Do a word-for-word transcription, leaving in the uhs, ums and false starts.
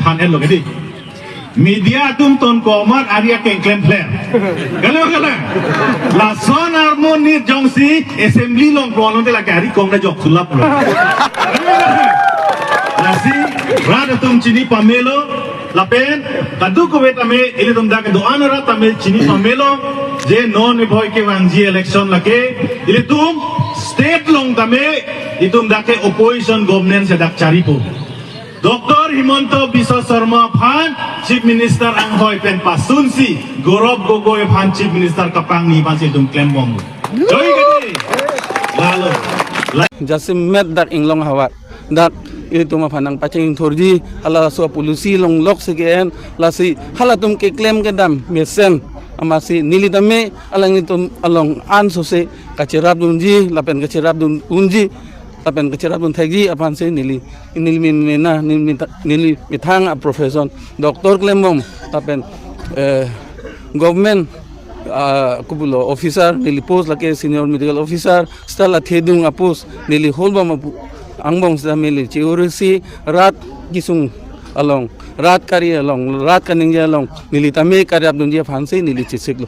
Phan en lo kedi. Media atum ton komat ari akeng klem pler. Kalau kalau. Lason armo ni jongsi assembly along pon te lake ari kong na jok sulap lo. Lasi rat atum chini pamelo lapen kadokave tame ilitum dak do-an rat tame chini pamelo je non e bhoi kevangji election lake ilitum state along tame itum dak ke opposition government si dak charipo. Doctor Himanta Biswa Sarma aphan Chief Minister anghoi pen pasunsi Gaurav Gogoi aphan Chief Minister kapangni aphansi itum klembom. Joi kedi. Lalo. Jasemet dak inglong havar. Dak itum aphan nangpacheng thurji, halaso policy longlok si ke-en, lasi halatum keklem kedam mesen. Amatsi neli tame alanglitum along ansose kacherapdunji, lapen kacherapdun unji, lapen kacherapdun thekji aphansi neli, neli min mena, neli min ta-, neli methang a profession doctor klembom, lapen, eh, government, ah, kopulo officer, neli post lake senior medical officer, seta la thedung apost, neli holbom apu-, angbong seta neli cheurisi, rat kesung along, rat kari along, rat kaningje along, neli tame kacherapdunji aphansi neli chesiklo.